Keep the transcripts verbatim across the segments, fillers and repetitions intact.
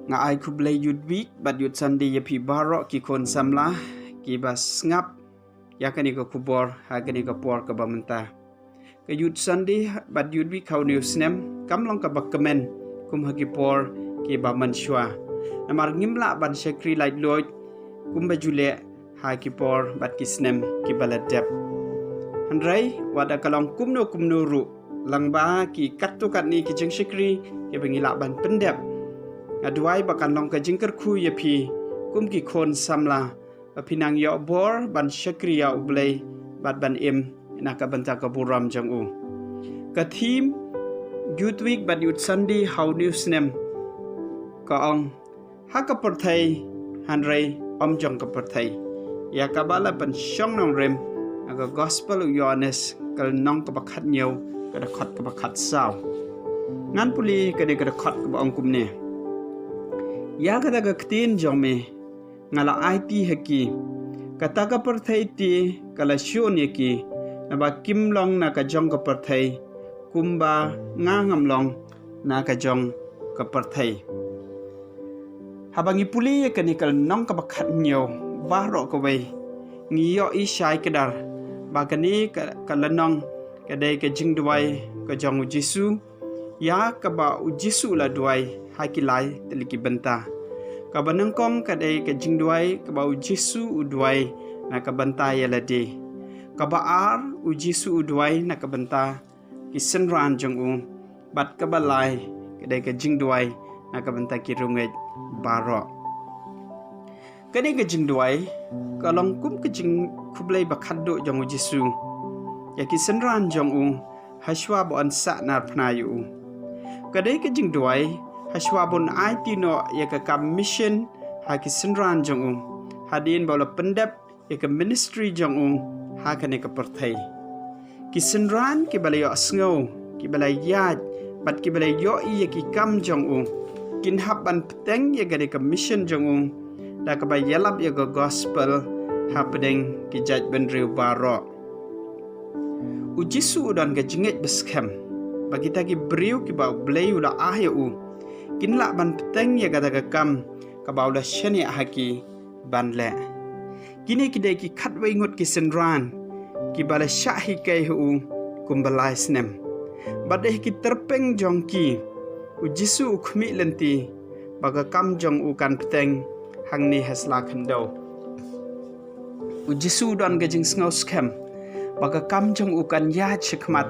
Nga ai khublei Youth Week bad Youth Sunday ïa phi baroh ki khun samla kiba sngap ïa kane ka khubor ha kane ka por kaba mynta. Ka Youth Sunday bad Youth Week ha une u snem kam long kaba kmen kum ha ki por kiba mynshuwa. Namar ngim lah ban shakri laitluid kumba ju leh ha ki por bad ki snem kiba la dep. Hynrei wat la ka long kumno kumno ruh, lyngba ki katto katne ki jingshakri kiba ngi lah ban pyndep, nga duwai ba kan long ka jingkyrkhu ïa phi kum ki khun samla, ba phin nang ïoh bor ban shakri ïa U Blei bad ban im na ka bynta ka burom jong u. Ka theme Youth Week bad Youth Sunday ha une u snem ka ong, ha ka pyrthei hynrei ym jong ka pyrthei, ïa kaba la pynshong nongrim ha ka Gospel u Ïoannis, ka lynnong kaba khathynñiew, ka dkhot kaba khatsaw. Ngan pule kane ka dkhot kaba ong kumne: Ïa kata ka ktien jong me nga la aiti ha ki. Kata ka pyrthei te ka la shun ïa ki, naba kim long na ka jong ka pyrthei kumba nga ngam long na ka jong ka pyrthei. Haba ngi pule ïa kane ka lynnong kaba khathynñiew baroh kawei, ngi ïohi shai kdar ba kane ka, ka lynnong ka dei ka jingduwai ka jong U Jisu, ïa kaba U Jisu u la duwai ha ki lai tylli ki bynta. Kaba nyngkong ka dei ka jingduwai kaba U Jisu u duwai na ka bynta ïa lade. Kaba ar, U Jisu u duwai na ka bynta ki synran jong u. Bad kaba lai ka dei ka jingduwai na ka bynta ki riewngeit baroh. Kane ka jingduwai ka long kum ka jingkhublei ba khatduh jong U Jisu ïa ki synran jong u hashwa ba un sahnarphna ïa u. Ka dei ka jingduwai hashwa ba un aiti noh ïa ka kam mission ha ki synran jong u, hadien ba u la pyndep ïa ka ministry jong u ha kane ka pyrthei. Ki synran kiba la ïohsngew, kiba la ïaid bad kiba la ïohi ïa ki kam jong u, kin hap ban bteng ïa kane ka mission jong u da kaba ïalap ïa ka Gospel hapdeng ki jaitbynriew baroh. U Jisu u don ka jingngeit ba skhem ba kita ki briew kiba U Blei u la ai ïa u kin lah ban bteng ïa kata ka kam kaba u la shaniah ha ki ban leh. Kine ki dei ki khatwei ngut ki synran kiba la shah hikai ha u kumba lai snem. Bad ha ki tyrpeng jong ki, U Jisu u khmih lynti ba ka kam jong u kan bteng hangne ha sla khyndew. U Jisu u don ka jingsngew skhem ba ka kam jong u kan ïaid shakhmat,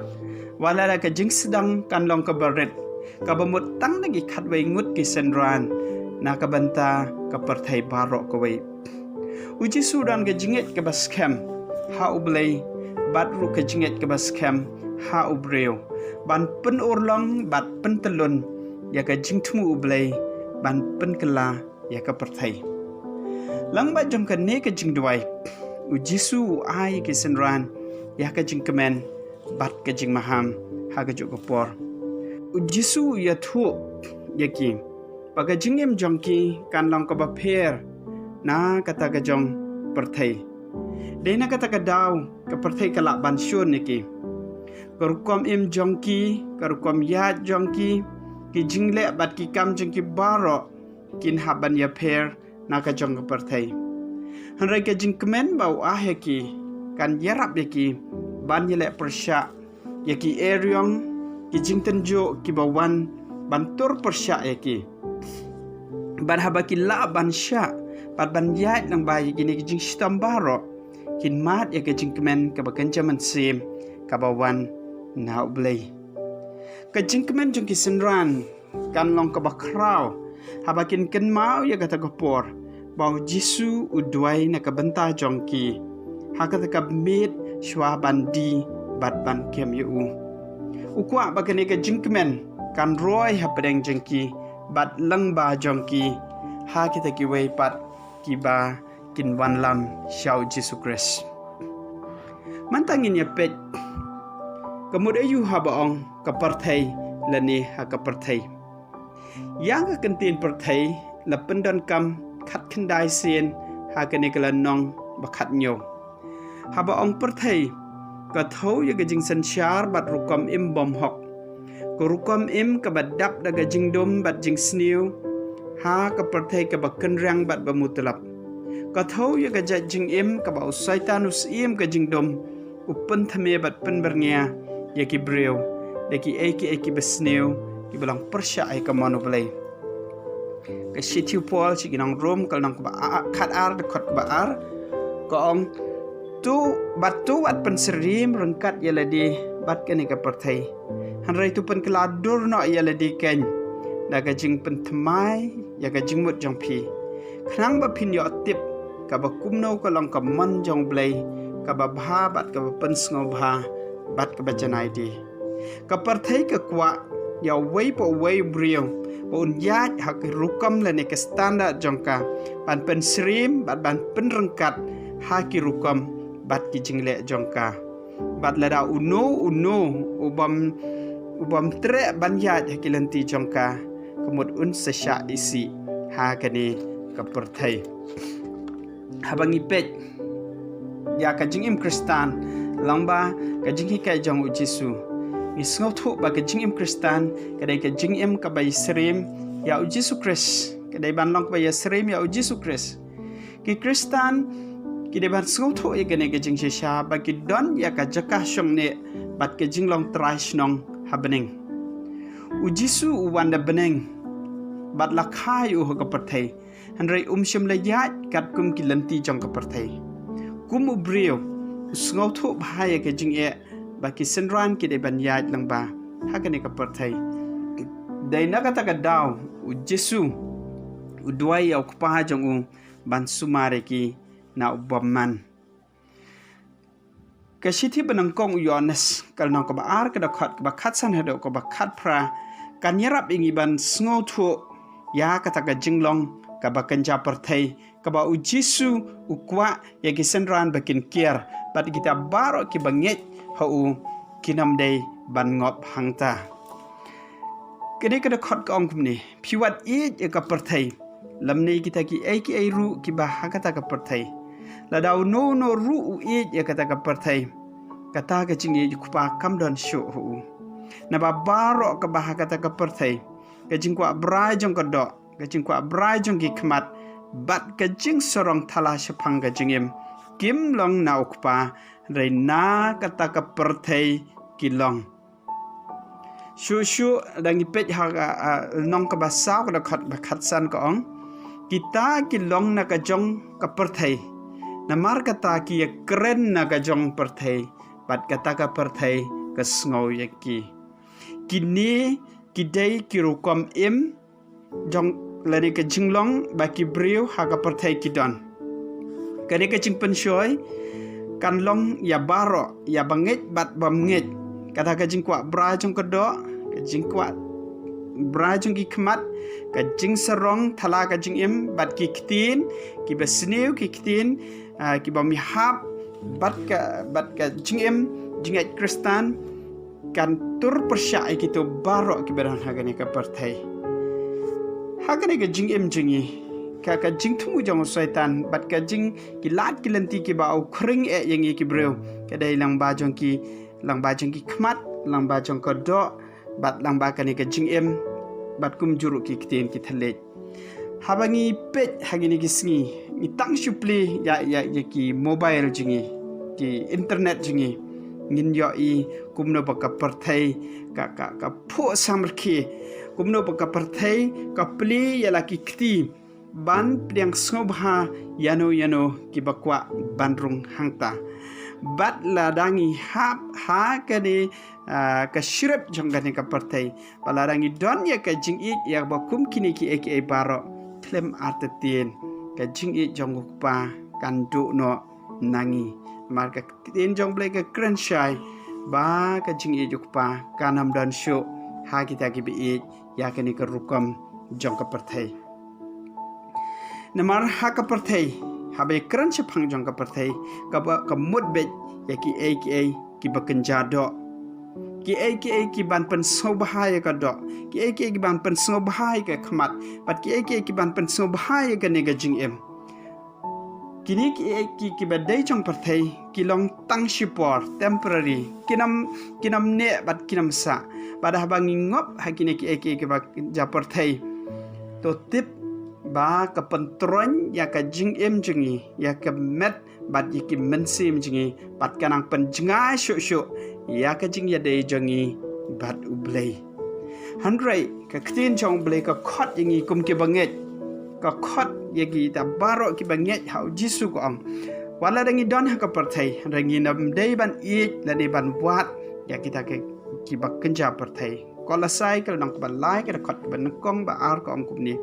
wat la ka jingsdang kan long kaba rit, kaba mut tang na ki khatwei ngut ki synran na ka bynta ka pyrthei baroh kawei. U Jisu u don ka jingngeit kaba skhem ha U Blei bad ruh ka jingngeit kaba skhem ha u briew ban pynurlong bad pyntyllun ïa ka jingthmu U Blei ban pynkylla ïa ka pyrthei. Lyngba jong kane ka jingduwai, U Jisu u ai ki synran ïa ka jingkmen bad ka jingmaham ha kajuh ka por. U Jisu u ïathuh ïa ki ba ka jingim jong ki kan long kaba pher na kata ka jong pyrthei. Dei na kata ka daw ka pyrthei ka lah ban shun ïa ki. Ka rukom im jong ki, ka rukom ïaid jong ki, ki jingleh bad ki kam jong ki baroh kin hap ban ïapher na ka jong ka pyrthei. Hynrei ka jingkmen ba u ai ha ki kan ïarap ïa ki ban ïaleh pyrshah ïa ki eriong, ki jingtynjuh kiba wan ban tur pyrshah ïa ki. Bad haba ki lah ban shah bad ban ïaid lyngba ïa kine ki jingshitom baroh, kin mad ïa ka jingkmen kaba kynja mynsiem kaba wan na U Blei. Ka jingkmen jong ki synran kan long kaba khraw haba kin kynmaw ïa kata ka por ba U Jisu u duwai na ka bynta jong ki ha kata ka miet shuwa ban die bad ban kem ïa u. U kwah ba kane ka jingkmen kan roi hapdeng jong ki bad lyngba jong ki ha kita kiwei pat kiba kin wanlam sha U Jisu Khrist. Mynta ngin ïa peit ka mut aïu haba ong ka pyrthei lane ha ka pyrthei. Ïa ka kyntien pyrthei la pyndonkam khatkhyndai sien ha kane ka lynnong ba khathynñiew. Haba ong pyrthei, ka thew ïa ka jingsynshar bad rukom im bymhok, ka rukom im kaba dap da ka jingdum bad jingsniew, ha ka pyrthei kaba kynriang bad ba mutlop. Ka thew ïa ka jait jingim kaba u Soitan u syiem ka jingdum, u pynthame bad pynbyrngia ïa ki briew da kiei kiei kiba sniew, kiba long pyrshah ïa ka mon U Blei. Ka shithi u Paul sha ki nong Rom, ka lynnong kaba a-, khatar, dkhot kaba ar, ka ong: To, bad to wat pynsyriem ryngkat ïa lade bad kane ka pyrthei, hynrei to pynkylla dur noh ïa lade keiñ da ka jingpynthymmai ïa ka jingmut jong phi, khnang ba phin ïoh tip kaba kumno ka long ka mon jong U Blei, kaba bha bad kaba pynsngewbha bad kaba janai de. Ka pyrthei ka kwah ïa uwei pa uwei u briew ba un ïaid ha ki rukom lane ka standard jong ka, ban pynsyriem bad ban pynryngkat ha ki rukom bad ki jingleh jong ka. Bad lada uno uno u bym, u bym treh ban ïaid ha ki lynti jong ka, ka mut un sa shah isih ha kane ka pyrthei. Haba ngi peit ïa ka jingim Khristan lyngba ka jinghikai jong U Jisu, ngi sngewthuh ba ka jingim Khristan ka dei ka jingim kaba ïasyriem ïa U Jisu Khrist, ka dei ban long kaba ïasyriem ïa U Jisu Khrist. Ki Khristan ki dei ban sngewthuh ïa kane ka jingshisha ba ki don ïa ka jaka shong neh bad ka jinglong trai shnong ha bneng. U Jisu u wan na bneng bad la kha ïa u ha ka pyrthei, hynrei um shym la ïaid katkum ki lynti jong ka pyrthei. Kum u briew, u sngewthuh bha ïa ka jingeh ba ki synran ki dei ban ïaid lyngba ha kane ka pyrthei. Dei na kata ka daw U Jisu u duwai ïa u Kpa jong u ban sumar ïa ki na u bymman. Ka shithi ba nyngkong u Ïoannis, ka lynnong kaba ar, ka dkhot kaba khatsan haduh kaba khatphra, kan ïarap ïa ngi ban sngewthuh ïa kata ka jinglong kaba kynja pyrthei, kaba U Jisu u kwah ïa ki synran ba kin kiar, bad kita baroh kiba ngeit ha u kin ym dei ban ngop hangta. Ka dei ka dkhot ka ong kumne: Phi wat ïeit ïa ka pyrthei, lymne kita kiei kiei ruh kiba ha kata ka pyrthei. Lada uno uno ruh u ïeit ïa kata ka pyrthei, kata ka jingïeit U Kpa kam don shuh ha u. Naba baroh kaba ha kata ka pyrthei, ka jingkwah brai jong ka doh, ka jingkwah brai jong ki khmat, bad ka jingsarong thala shaphang ka jingim, kim long na U Kpa, hynrei na kata ka pyrthei ki long. Shuh shuh, da ngi peit ha ka, ah, lynnong kaba saw, ka dkhot ba khatsan, ka ong: Kita ki long na ka jong ka pyrthei, namar kata ki ïakren na ka jong pyrthei, bad kata ka pyrthei ka sngew ïa ki. Kine ki dei ki rukom im jong, lane ka jinglong ba ki briew ha ka pyrthei ki don. Kane ka jingpynshoi kan long ïa baroh, ïa ba ngeit bad bym ngeit. Kata ka jingkwah brai jong ka doh, ka jingkwah brai jong ki khmat, ka jingsarong thala ka jingim, bad ki ktien kiba sniew, ki ktien, ah, kiba mihap, bad ka, bad ka jingim jingngeit Khristan, kan tur pyrshah ïa kito baroh kiba don ha kane ka pyrthei. Ha kane ka jingim jong ngi, ka, ka jingthmu jong u Soitan bad ka jing, ki lad ki lynti kiba u khring eh ïa ngi ki briew, ka dei lyngba jong ki, lyngba jong ki khmat, lyngba jong ka doh, bad lyngba kane ka jingim, bad kumjuh ruh ki ktien ki thylliej. Haba ngi peit ha kine ki sngi, ngi tang shu plie ïa, ïa, ïa ki mobile jong ngi, ki internet jong ngi, ngin ïohi kumno ba ka pyrthei ka, ka, ka phuh samrkhie, kumno ba ka pyrthei ka plie ïa la ki kti ban pdiang sngewbha ïano ïano kiba kwah ban rung hangta. Bad lada ngi hap ha kane, ah, ka shrip jong kane ka pyrthei, bad lada ngi don ïa ka jingïeit ïa ba kum kine kiei kiei baroh, khlem artatien ka jingïeit jong U Kpa kan duh noh na ngi. Namar ka ktien jong U Blei ka kren shai ba ka jingïeit U Kpa kan ym don shuh ha kita kiba ïeit ïa kane ka rukom jong ka pyrthei. Namar ha ka pyrthei, haba ïakren shaphang jong ka pyrthei, kaba, ka mut beit ïa kiei kiei kiba kynja doh, kiei kiei kiban pynsngewbha ïa ka doh, kiei kiei kiban pynsngewbha ïa ka khmat, bad kiei kiei kiban pynsngewbha ïa kane ka jingim. Kine kiei kiei kiba dei jong pyrthei ki long tang shipor, temporary, kin ym, kin ym neh bad kin ym sah. Bad haba ngi ngop ha kine kiei kiei kiba jong pyrthei, to tip ba ka pyntroiñ ïa ka jingim jong ngi, ïa ka met bad ïa ki mynsiem jong ngi, bad ka nang pynjngai shuh shuh ïa ka jingïadei jong ngi bad U Blei. Hynrei ka ktien jong U Blei ka khot ïa ngi kum ki bangeit, ka khot ïa kita baroh ki bangeit ha U Jisu, ka ong, wat la da ngi don ha ka pyrthei, hynrei ngin ym dei ban ïeit lane ban wad ïa kita ki, ki ba kynja pyrthei. Kolosai ka lynnong kaba lai, ka dkhot kaba nyngkong bad ar, ka ong kumne: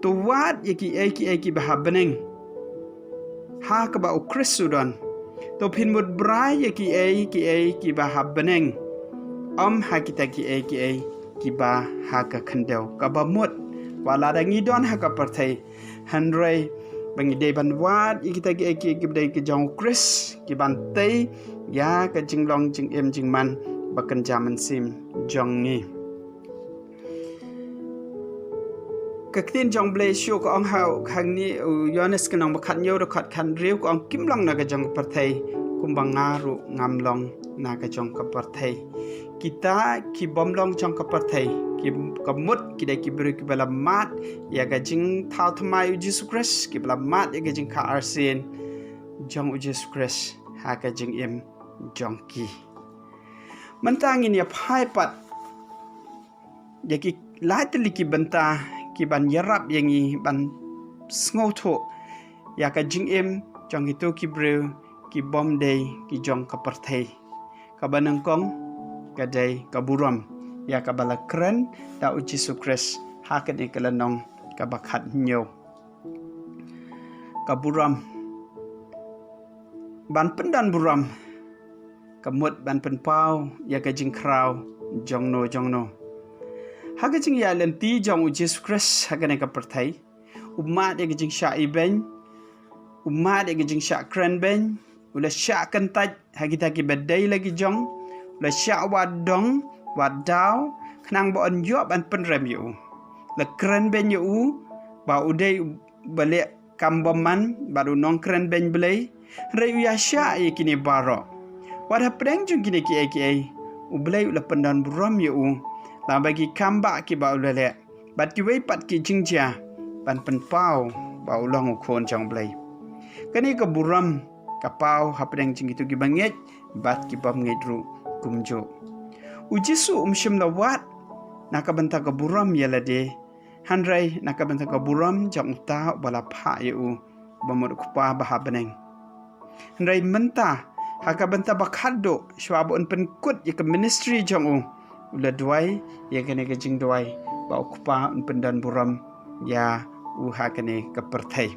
To wad ïa kiei kiei ki ba ha bneng, ha kaba U Khrist u don. To phin mut brai ïa kiei kiei ki ba ha bneng, ym ha kita kiei kiei ki ba ha ka khyndew. Kaba mut, wat la da ngi don ha ka pyrthei, hynrei ba ngi dei ban wad ïa kita kiei kiei ki ba dei ki jong U Khrist, ki ban tei ïa ka jinglong jingim jingman ba kynja mynsiem jong ngi. Ka ktien jong U Blei shuh ka ong ha, hangne, u Ïoannis ka lynnong ba khathynñiew, dkhot khathynriew, ka ong, kim long na ka jong ka pyrthei, kumba nga ruh ngam long na ka jong ka pyrthei. Kita ki bym long jong ka pyrthei, ki, ka mut ki dei ki briew ki ba la mad ïa ka jingthaw thymmai U Jisu Khrist, ki ba la mad ïa ka jingkha arsien jong U Jisu Khrist ha ka jingim jong ki. Mynta ngin ïa phai pat ïa ki lai tylli ki bynta ki ban ïarap ïa ngi ban sngewthuh ïa ka jingim jong kito ki briew ki bym dei ki jong ka pyrthei. Kaba nyngkong ka dei ka burom ïa kaba la kren da U Jisu Khrist ha kane ka lynnong kaba khathynñiew. Ka burom. Ban pyndon burom ka mut ban pynpaw ïa ka jingkhraw jongno jongno. Ha ka jingïaid lynti jong U Jisu Khrist ha kane ka pyrthei, u mad ïa ka jingshah ibeiñ, u mad ïa ka jingshah kren beiñ, u la shah kyntait ha kita ki ba dei la ki jong, u la shah wad dong wad daw, khnang ba un ïoh ban pynrem ïa u. La kren beiñ ïa u ba u dei u ba leh kam bymman bad u nongkren beiñ Blei, hynrei u ïa shah ïa kine baroh. Wat hapdeng jong kine kiei kiei, U Blei u la pyndon burom ïa u lyngba ki kam bah ki ba u la leh bad kiwei pat ki jingjia ban pynpaw ba u long u khun jong U Blei. Kane ka burom ka paw hapdeng jong kito ki bangeit bad ki bym ngeit ruh kumjuh. U Jisu um shym la wad na ka bynta ka burom ïa lade, hynrei na ka bynta ka burom jong uta uba la phah ïa u, ba mut U Kpa ba ha bneng. Hynrei mynta, ha ka bynta ba khatduh, shwa ba un pynkut ïa ka ministry jong u, u la duwai ïa kane ka jingduwai ba U Kpa un pyndon burom ïa u ha kane ka pyrthei.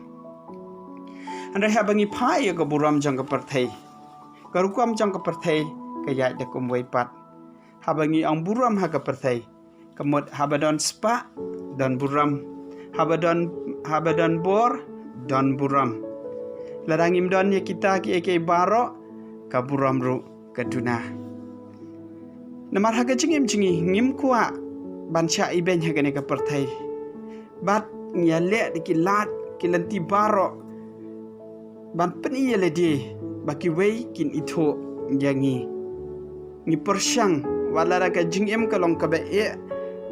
Hynrei haba ngi phah ïa ka burom jong ka pyrthei, ka rukom jong ka pyrthei ka ïaid da kumwei pat. Haba ngi ong burom ha ka pyrthei, ka mut haba don spah, don burom. Haba don, haba don bor, don burom. Lada ngim don ïa kita kiei kiei baroh, ka burom ruh ka duna. Namar ha ka jingim jong ngi ngim kwah ban shah ibeiñ ha kane ka pyrthei. Bad ngi ïaleh da ki lad ki lynti baroh ban pyni ïa lade ba kiwei kin ithuh ïa ngi. Ngi pyrshang, wat lada ka jingim ka long kaba eh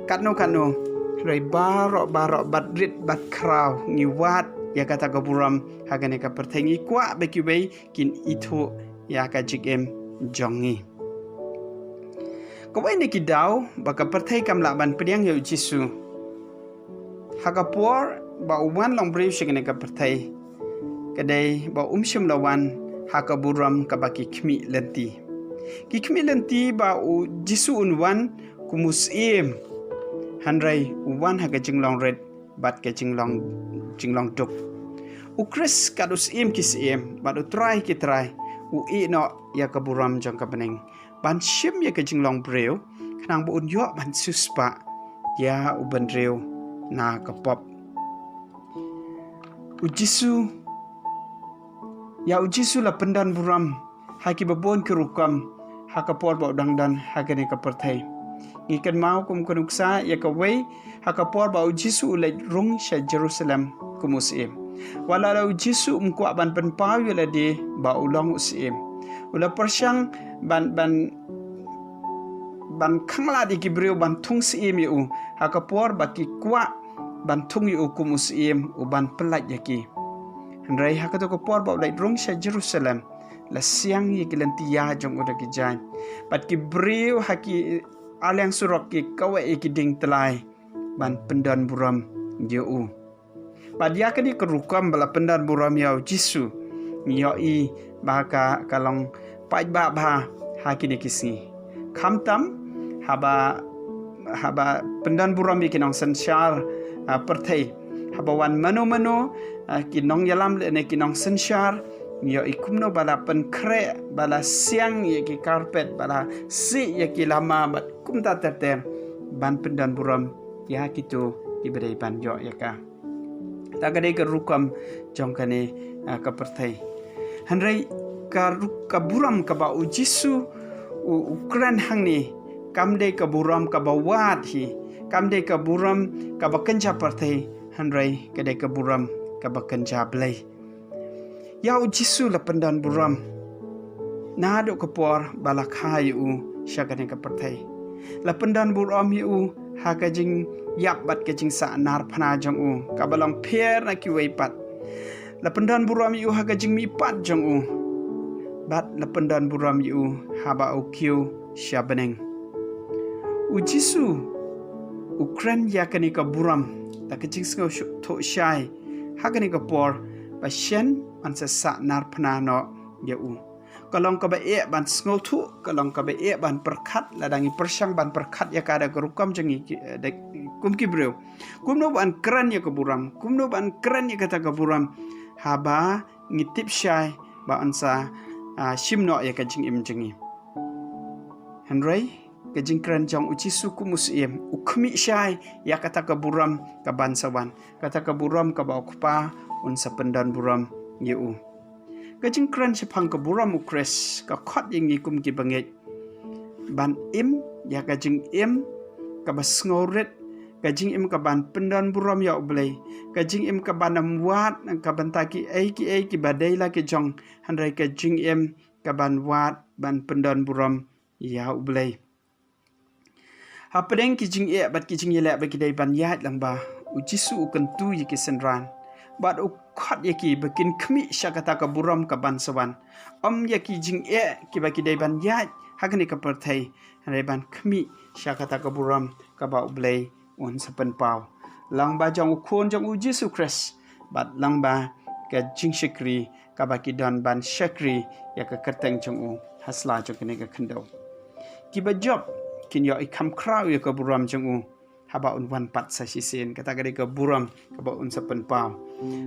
katno katno, hynrei baroh baroh bad rit bad khraw ngi wad ïa kata ka burom ha kane ka pyrthei, ngi kwah ba kiwei kin ithuh ïa ka jingim jong ngi. Kawei na ki daw ba ka pyrthei kam lah ban pdiang ïa U Jisu ha ka por ba u wan long briew sha kane ka pyrthei, ka dei ba um shym la wan ha ka burom kaba ki khmih lynti. Ki khmih lynti ba U Jisu un wan kum u syiem, hynrei u wan ha ka jinglong rit bad ka jinglong, jinglong duk. U Khrist kat u Syiem ki syiem bad u Trai ki trai, u ïeh noh ïa ka burom jong ka bneng ban shim ïa ka jinglong briew, khnang ba un ïoh ban siewspah ïa u bynriew na ka pop. U Jisu, ïa U Jisu la pyndon burom ha kiba bun ki rukom ha ka por ba u dang don ha kane ka pyrthei. Ngi kynmaw kum ka nuksa ïa kawei ha ka por ba U Jisu u leit rung sha Jerusalem kum u syiem. Wat lada U Jisu um kwah ban pynpaw ïa lade ba u long u syiem, u la pyrshang ban, ban, ban khanglad ïa ki briew ban thung syiem ïa u ha ka por ba ki kwah ban thung ïa u kum u syiem u ban pyllait ïa ki. Hynrei ha kato ka por ba u leit rung sha Jerusalem, la siang ïa ki lynti ïa jong u da ki jaiñ. Bad ki briew ha ki aliang surok ki kaweh ïa ki dieng tyllai ban pyndon burom ïa u. Bad ïa kane ka rukom ba la pyndon burom ïa u Jisu, ngi ïohi ba ka, ka long paidbah bha ha kine ki sngi. Khamtam haba, haba pyndon burom ïa ki nongsynshar, ah, pyrthei. Haba wan mano mano, ah, ki nongïalam lane ki nongsynshar, ngi ïohi kumno ba la pynkhreh, ba la siang ïa ki carpet, ba la sih ïa ki lama bad kumta ter ter ban pyndon burom ïa kito kiba dei ban ïoh ïa ka. Ta ka dei ka rukom jong kane, ah, ka pyrthei. Hynrei ka ru-, ka burom kaba u Jisu u, u kren hangne, kam dei ka burom kaba wad hi, kam dei ka burom kaba kynja pyrthei, hynrei ka dei ka burom kaba kynja Blei. Ïa u Jisu la pyndon burom naduh ka por ba la kha ïa u sha kane ka pyrthei. La pyndon burom ïa u ha ka jingïap bad ka jingsah narphna jong u kaba long pher na kiwei pat. La pyndon burom ïa u ha ka jingmihpat jong u. Bad la pyndon burom ïa u haba u kiew sha bneng. U Jisu u kren ïa kane ka burom da ka jingsngewthuh shai ha kane ka por ba shen un sa sah narphna noh ïa u. Ka long kaba eh ban sngewthuh, ka long kaba eh ban pyrkhat, lada ngi pyrshang ban pyrkhat ïa ka da ka rukom jong ngi ki, eh, da, kum ki briew. Kumno ban kren ïa ka burom, kumno ban kren ïa kata ka burom, haba ngi tip shai ba un sa, ah, shim noh ïa ka jingim jong ngi. Hynrei ka jingkren jong u Jisu kum u syiem, u khmih shai ïa kata ka burom kaban sa wan, kata ka burom kaba u Kpa un sa pyndon burom ïa u. Ka jingkren shaphang ka burom u Khrist ka khot ïa ngi kum ki bangeit ban im ïa ka jingim kaba sngewrit, ka jingim kaban pyndon burom ïa u Blei, ka jingim kaban ym wad na ka bynta kiei kiei kiba dei la ki jong, hynrei ka jingim kaban wad ban pyndon burom ïa u Blei. Hapdeng ki jingeh bad ki jingïaleh ba ki dei ban ïaid lyngba, u Jisu u kyntu ïa ki synran bad u khot ïa ki ba kin khmih sha kata ka burom kaban sa wan. Ym ïa ki jingeh kiba ki dei ban ïaid ha kane ka pyrthei, hynrei ban khmih sha kata ka burom kaba u Blei un sa pynpaw lyngba jong u Khun jong u Jisu Khrist bad lyngba ka jingshakri kaba ki don ban shakri ïa ka kyrteng jong u ha sla jong kane ka khyndew. Kiba jop kin ïoh i kham khraw ïa ka burom jong u haba un wan pat sa shisien. Kata ka dei ka burom kaba un sa pynpaw.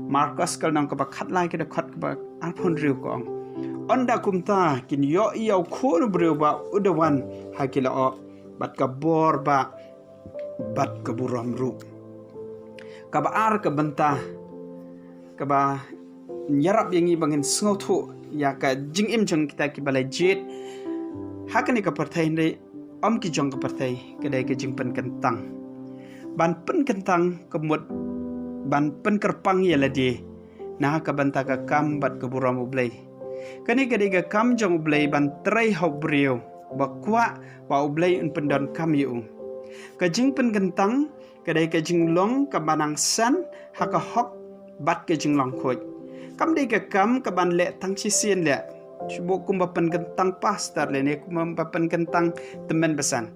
Markos ka lynnong kaba khatlai ka dkhot kaba arphew hynriew ka ong, ynda kumta kin ïoh ïa u Khun u briew ba u da wan ha ki lyoh bad ka bor ba bad ka burom ruh. Kaba ar ka bynta kaba ïarap ïa ngi ba ngin sngewthuh ïa ka jingim jong kita kiba la jied ha kane ka pyrthei, hynrei ym ki jong ka pyrthei, ka dei ka jingpynkyntang. Ban pynkyntang ka mut ban pynkyrpang ïa lade na ka bynta ka kam bad ka burom u Blei. Kane ka dei ka kam jong u Blei ban trei ha u briew ba kwah ba u Blei un pyndonkam ïa u. Ka jingpynkyntang ka dei ka jinglong kaba nang san ha ka hok bad ka jinglong khuid. Kam dei ka kam kaban leh tang shisien leh, shu buh kumba pynkyntang pastor lane kumba pynkyntang tymmen basan.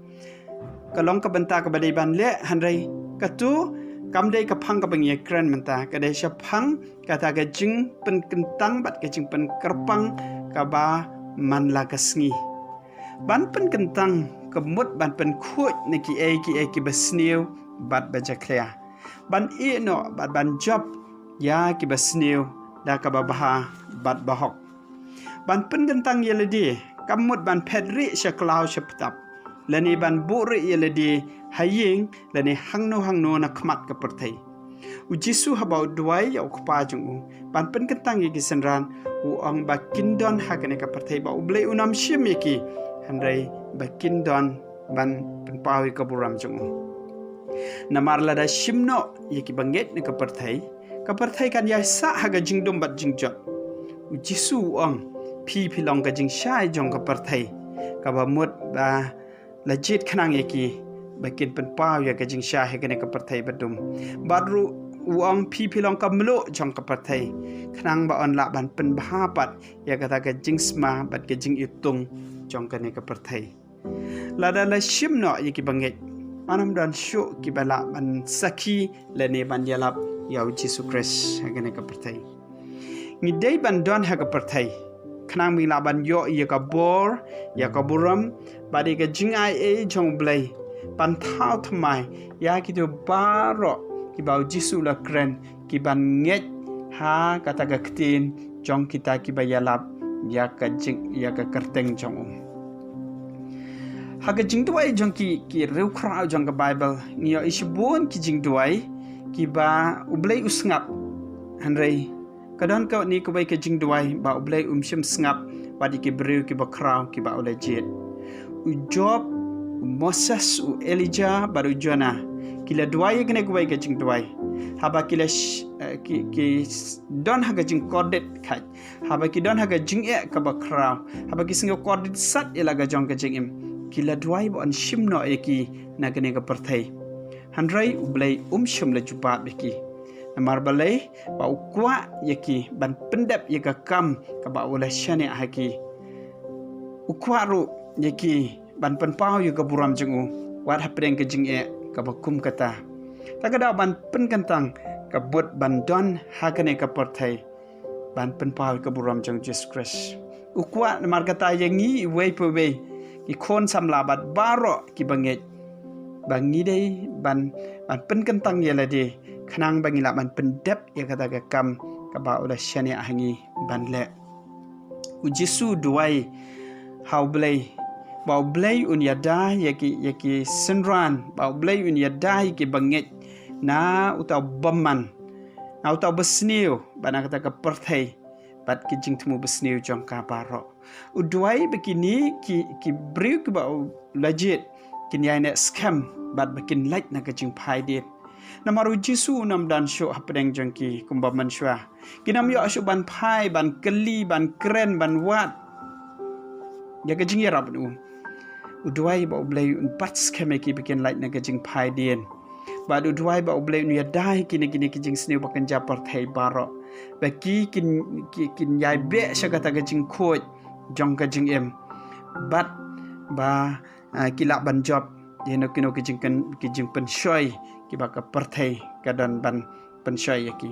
Ka long ka bynta kaba dei ban leh, hynrei kato kam dei ka phang kaba ngi ïakren mynta, ka dei shaphang kata ka jingpynkyntang bad ka jingpynkyrpang kaba man la ka sngi. Ban pynkyntang ka mut ban pynkhuid na kiei kiei kiba sniew bad ba jakhlia. Ban ïeh noh bad ban jop ïa kiba sniew da kaba bha bad ba hok. Ban pynkyntang ïa lade kam mut ban phet rieh sha khlaw sha ptap, lane ban buh rieh ïa lade ha ïing lane hangno hangno na khmat ka pyrthei. U Jisu haba u duwai ïa u Kpa jong u ban pynkyntang ïa ki synran, u ong ba kin don ha kane ka pyrthei, ba u Blei un ym shim ïa ki, hynrei ba kin don ban pynpaw ïa ka burom jong u. Namar lada shim noh ïa kiba ngeit na ka pyrthei, ka pyrthei kan ïaisah ha ka jingdum bad jingjot. U Jisu u ong, phi phi long ka jingshai jong ka pyrthei. Kaba mut ba la jied khnang ïa ki ba kin pynpaw ïa ka jingshai ha kane ka pyrthei ba dum. Bad ruh u ong phi phi long ka mluh jong ka pyrthei. Khnang ba yn lah ban pynbha pat ïa kata ka jingsma bad ka jingiwtung jong kane ka pyrthei. Lada la shim noh ïa ki bangeit, ym don shuh ki ba lah ban sakhi lane ban ïalap ïa u Jisu Khrist ha kane ka pyrthei. Ngi dei ban don ha ka pyrthei khnang ba ngi lah ban ïoh ïa ka bor, ïa ka burom bad ïa ka jingai ei jong u Blei, ban thaw thymmai ïa kito baroh ki ba u Jisu u la kren, ki ban ngeit ha kata ka ktien jong kita ki ba ïalap ïa ka jing, ïa ka kyrteng jong u. Ha ka jingduwai jong ki, ki riewkhraw jong ka Baibl, ngi ïohi shibun ki jingduwai ki ba u Blei u sngap. Hynrei ka don kawei kawei ka jingduwai ba u Blei um shym sngap wat ïa ki briew ki ba khraw ki ba u la jied. U Job, u Moses, u Elijah bad u Jonah, ki la duwai ïa kane kawei ka jingduwai. Haba ki la sh-, eh, ki, ki s-, don ha ka jingkordit khat, haba ki don ha ka jingeh ka ba khraw, haba ki sngew kordit sat ïa la ka jong ka jingim, ki la duwai ba yn shim noh ïa ki na kane ka pyrthei. Hynrei u Blei um shym la jubab ïa ki. Namar balei? Ba u kwah ïa ki ban pyndep ïa ka kam ka ba u la shaniah ha ki. U kwah ruh ïa ki ban pynpaw ïa ka burom jong u wat hapdeng ka jingeh ka ba kum kata. Ta ka daw ban pynkyntang ka bud ban don ha kane ka pyrthei ban pynpaw ïa ka burom jong Jisu Khrist. U kwah namar kata ïa ngi iwei pa iwei, ki khun samla bad baroh ki bangeit, ba ngi dei ban, ban pynkyntang ïa lade khnang ba ngi lah ban pyndep ïa kata ka kam ka ba u la shaniah ha ngi ban leh. U Jisu u duwai ha u Blei ba u Blei un ïada ïa ki, ïa ki synran, ba u Blei un ïada ïa ki bangeit na uta u bymman, na uta u basniew bad na kata ka pyrthei bad ki jingthmu basniew jong ka baroh. U duwai ba kine ki, ki briew ki ba u la jied kin ïaineh skhem bad ba kin lait na ka jingphaidien. Namar u Jisu un ym don shuh hapdeng jong ki kumba mynshuwa. Kin ym ïoh shuh ban phai, ban kylli, ban kren, ban wad ïa ka jingïarap u. U duwai ba u Blei un bat skhem ïa ki ba kin lait na ka jingphaidien. Bad u duwai ba u Blei un ïada ïa ki na kine ki jingsniew ba kynja pyrthei baroh, ba ki kin, ki, kin ïai beh sha kata ka jingkhuid jong ka jingim. Bad ba, ah, ki lah ban jop ïa kino kino ki jingkyn-, ki jingpynshoi ki ba ka pyrthei ka don ban pynshoi ïa ki.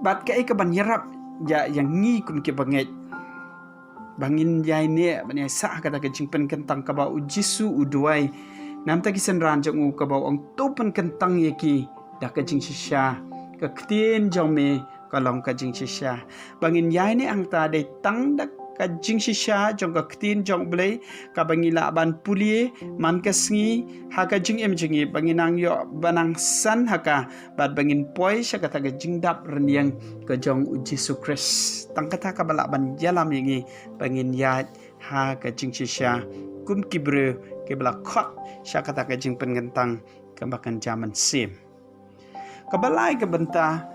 Bad kaei ka ban ïarap ïa, ïa ngi kum ki bangeit ba ngin ïaineh ban ïaisah ha kata ka jingpynkyntang ka ba u Jisu u duwai na bynta ki synran jong u, ka ba u ong, to pynkyntang ïa ki da ka jingshisha. Ka ktien jong me ka long ka jingshisha. Ba ngin ïaineh hangta dei tang da ka jingshisha jong ka ktien jong u Blei, ka ba ngi lah ban pule man ka sngi ha ka jingim jong ngi, ba ngin nang ïoh ban nang san ha ka, bad ba ngin poi sha kata ka jingdap rynïeng ka jong u Jisu Khrist. Tang kata ka ba lah ban ïalam ïa ngi ba ngin ïaid ha ka jingshisha kum ki briew ki ba la khot sha kata ka jingpynkyntang ka ba kynja mynsiem. Ka ba lai ka bynta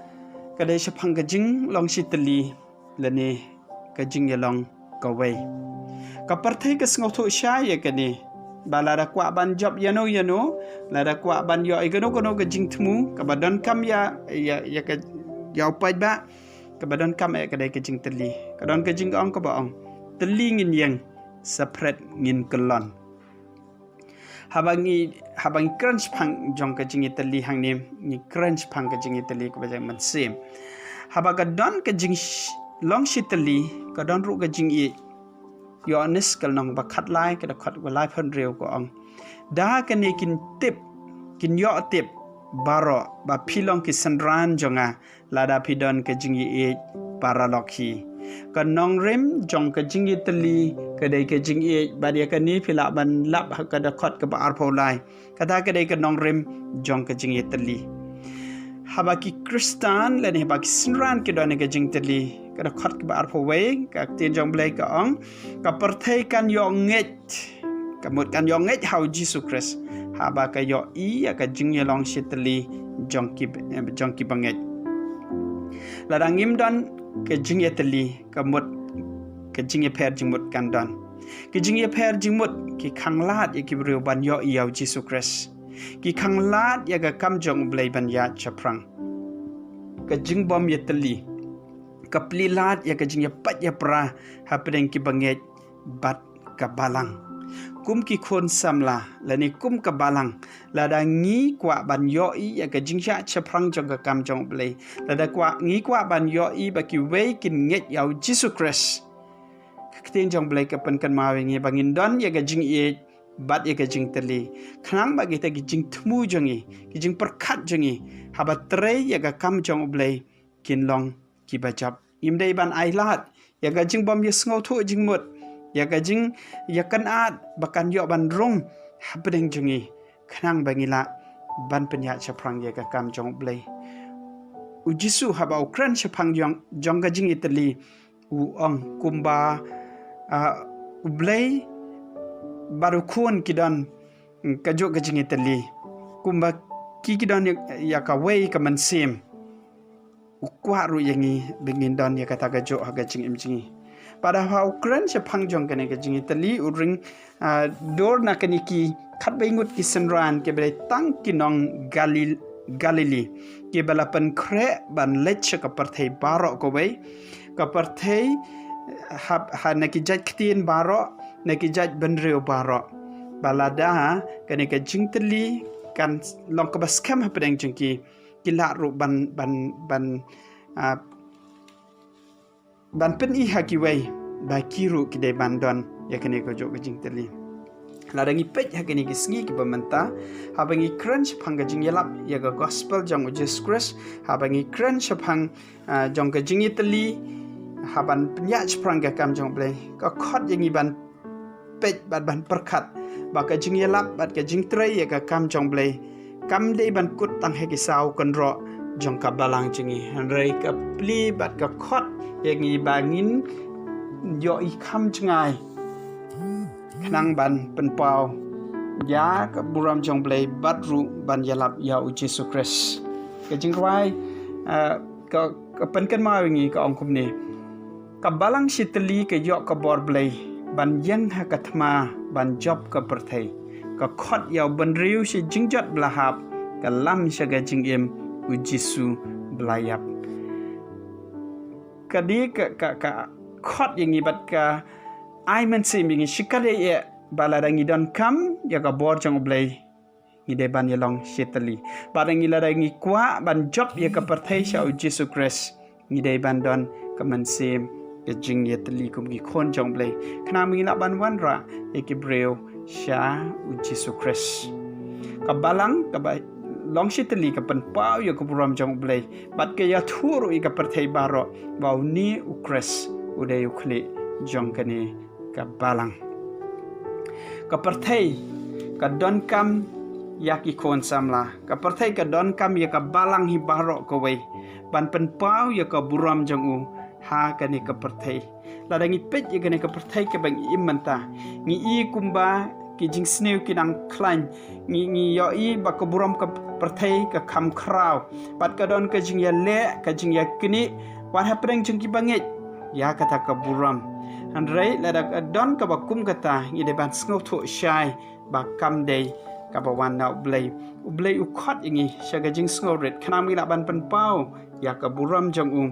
ka dei shaphang ka jinglong shitylli lane ka jingïalong kawei. Ka pyrthei ka sngewthuh shai ïa kane, ba lada kwah ban jop ïano ïano, lada kwah ban ïoh ïa kano kano ka jingthmu ka ba donkam ïa, ïa, ïa ka, ïa u paidbah, ka ba donkam eh ka dei ka jingtylli. Ka don ka jingong ka ba ong, tylli ngin ïeng, saphriang ngin kyllon. Haba ngi, haba ngi kren shaphang jong ka jingïatylli hangne, ngi kren shaphang ka jingïatylli ka ba jong mynsiem. Haba ka don ka jing sh-, long shitylli, ka don ruh ka jingïeit. Ïoannis ka lynnong ba khatlai, ka dkhot ba laiphew hynriew ka ong, da kane kin tip, kin ïoh tip baroh ba phi long ki synran jong nga, lada phi don ka jingïeit paralok hi. Ka nongrim jong ka jingïatylli ka dei ka jingïeit, bad ïa kane phi lah ban lap ha ka dkhot ka ba arphew lai. Kata ka dei ka nongrim jong ka jingïatylli. Haba ki Khristan lane haba ki synran ki don ïa ka jingtylli, ka dkhot ka ba arphew wei, ka ktien jong Blei ka ong, ka pyrthei kan ïoh ngeit, ka mut kan ïoh ngeit ha u Jisu Khrist haba ka ïohi ïa ka jingïalong shitylli jong ki, eh, jong ki bangeit. Lada ngim don ka jingïatylli, ka mut ka jingïapher jingmut kan don. Ki jingïapher jingmut ki khanglad ïa ki briew ban ïohi ïa u Jisu Khrist. Ki khanglad ïa ka kam jong u Blei ban ïaid shaphrang. Ka jingbym ïatylli ka plie lad ïa ka jingïapait ïapra hapdeng ki bangeit bad ka balang. Kum ki khun samla lane kum ka balang, lada ngi kwah ban ïohi ïa ka jingïaid shaphrang jong ka kam jong u Blei, lada kwah, ngi kwah ban ïohi ba kiwei kin ngeit ïa u Jisu Khrist, ka ktien jong u Blei ka pynkynmaw ïa ngi ba ngin don ïa ka jingïeit bad ïa ka jingtylli, khnang ba kita ki jingthmu jong ngi, ki jingpyrkhat jong ngi haba trei ïa ka kam jong u Blei kin long kiba jop. Ngim dei ban ailad ïa ka jingbym ïasngewthuh jingmut, ïa ka jingïakynad ba kan ïoh ban rung hapdeng jong ngi, khnang ba ngi lah ban pynïaid shaphrang ïa ka kam jong u Blei. U Jisu haba u kren shaphang jong, jong ka jingïatylli, u ong kumba, ah, u Blei bad u Khun ki don, mm, kajuh ka jingïatylli, kumba ki, ki don ïa, ïa kawei ka mynsiem. U kwah ruh ïa ngi ba ngin don ïa kata kajuh ha ka jingim jong ngi. Bad haba u kren shaphang jong kane ka jingïatylli, u ring, ah, dur na kine ki khatwei ngut ki synran kiba dei tang ki nong Galil-, Galili, kiba la pynkhreh ban leit sha ka pyrthei baroh kawei, ka pyrthei, ha, ha na ki jait ktien baroh, na ki jait bynriew baroh. Ba lada kane ka jingtylli kan long kaba skhem hapdeng jong ki, ki lah ruh ban, ban, ban, ah, ban pyni ha kiwei ba ki ruh ki dei ban don ïa kane kajuh ka jingtylli. Lada ngi peit ha kine ki sngi kiba mynta, haba ngi kren shaphang ka jingïalap ïa ka gospel jong u Jisu Khrist, haba ngi kren shaphang, ah, jong ka jingïatylli, haban pynïaid shaphrang ka kam jong u Blei, ka khot ïa ngi ban peit bad ban pyrkhat ba ka jingïalap bad ka jingtrei ïa ka kam jong u Blei kam dei ban kut tang ha ki saw kynroh jong ka balang jong ngi, hynrei ka plie bad ka khot ïa ngi ba ngin ïohi kham jngai, khnang ban pynpaw ïa ka burom jong u Blei bad ruh ban ïalap ïa u Jisu Khrist. Ka jingrwai, ah, ka, ka pynkynmaw ïa ngi ka ong kumne: Ka balang shitylli ka ïoh ka bor Blei ban ïeng ha ka thma ban jop ka pyrthei. Ka khot ïa u bynriew sha jingjot ba la hap, ka lam sha ka jingim u Jisu ba la ïap. Ka dei ka, ka, ka khot ïa ngi bad ka ai mynsiem ïa ngi shikatdei eh ba lada ngi donkam ïa ka bor jong u Blei, ngi dei ban ïalong shitylli. Bad ngi, lada ngi kwah ban jop ïa ka pyrthei sha u Jisu Khrist, ngi dei ban don ka mynsiem ka jingïatylli kum ki khun jong u Blei, khnang ba ngi lah ban wanrah ïa ki briew sha u Jisu Khrist. Ka balang kaba long shitylli ka pynpaw ïa ka burom jong u Blei bad ka ïathuh ruh ïa ka pyrthei baroh ba une u Khrist u dei u khlieh jong kane ka balang. Ka pyrthei ka donkam ïa ki khun samla. Ka pyrthei ka donkam ïa ka balang hi baroh kawei ban pynpaw ïa ka burom jong u ha kane ka pyrthei. Lada ngi peit ïa kane ka pyrthei kaba ngi im mynta, ngi i kumba ki jingsniew ki nang khlaiñ. Ngi, ngi ïohi ba ka burom ka pyrthei ka kham khraw bad ka don ka jingïaleh, ka jingïaknieh wat hapdeng jong ki bangeit ïa kata ka burom. Hynrei lada ka don kaba kum kata, ngi dei ban sngewthuh shai ba kam dei kaba wan na u Blei. U Blei u khot ïa ngi sha ka jingsngewrit khnang ba ngi lah ban pynpaw ïa ka burom jong u.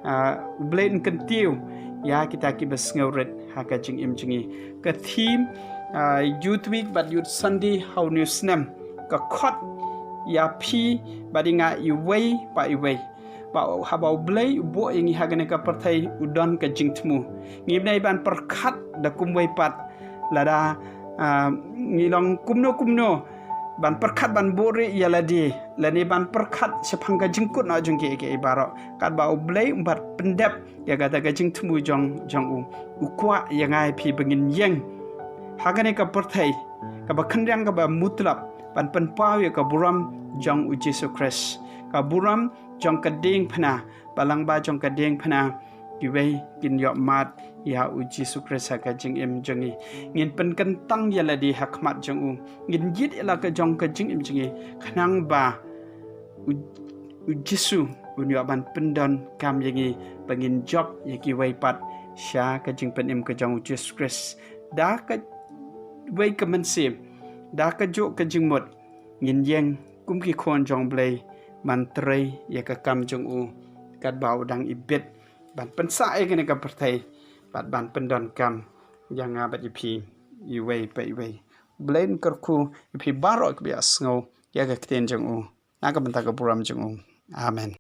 Ah, u Blei un kyntiew ïa kita kiba sngewrit ha ka jingim jong ngi. Ka theme, ah, Youth Week bad Youth Sunday ha une u snem ka khot ïa phi bad ïa nga iwei pa iwei ba haba u Blei u buh ïa ngi ha kane ka pyrthei, u don ka jingthmu. Ngim dei ban pyrkhat da kumwei pat, lada, ah, ngi long kumno kumno, ban pyrkhat ban buhrieh ïa lade lane ban pyrkhat shaphang ka jingkut noh jong kiei kiei baroh. Katba u Blei um pat pyndep ïa kata ka jingthmu jong, jong u. U kwah ïa nga ïa phi ba ngin ïeng ha kane ka pyrthei kaba khyndiat, kaba mutlop, ban pynpaw ïa ka burom jong u Jisu Khrist, ka burom jong ka diengphna, ba lyngba jong ka diengphna kiwei kin ïoh mad ïa u Jisu Khrist ha ka jingim jong ngi. Ngin pynkyntang ïa lade ha khmat jong u. Ngin jied ïa la ka jong ka jingim jong ngi khnang ba u, u Jisu un ïoh ban pyndonkam ïa ngi ba ngin jop ïa kiwei pat sha ka jingpynim ka jong u Jisu Khrist. da ka wei ka mynsiem, da ka juk ka jingmut, ngin ïeng kum ki khun jong U Blei ban trei ïa ka kam jong u, katba u dang ibit ban pynsah ïa kane ka pyrthei bad ban pyndonkam ïa nga bad ïa phi iwei pa iwei. U Blei un kyrkhu ïa phi baroh kiba ïa sngew ïa ka ktien jong u na ka bynta ka burom jong u. Amen.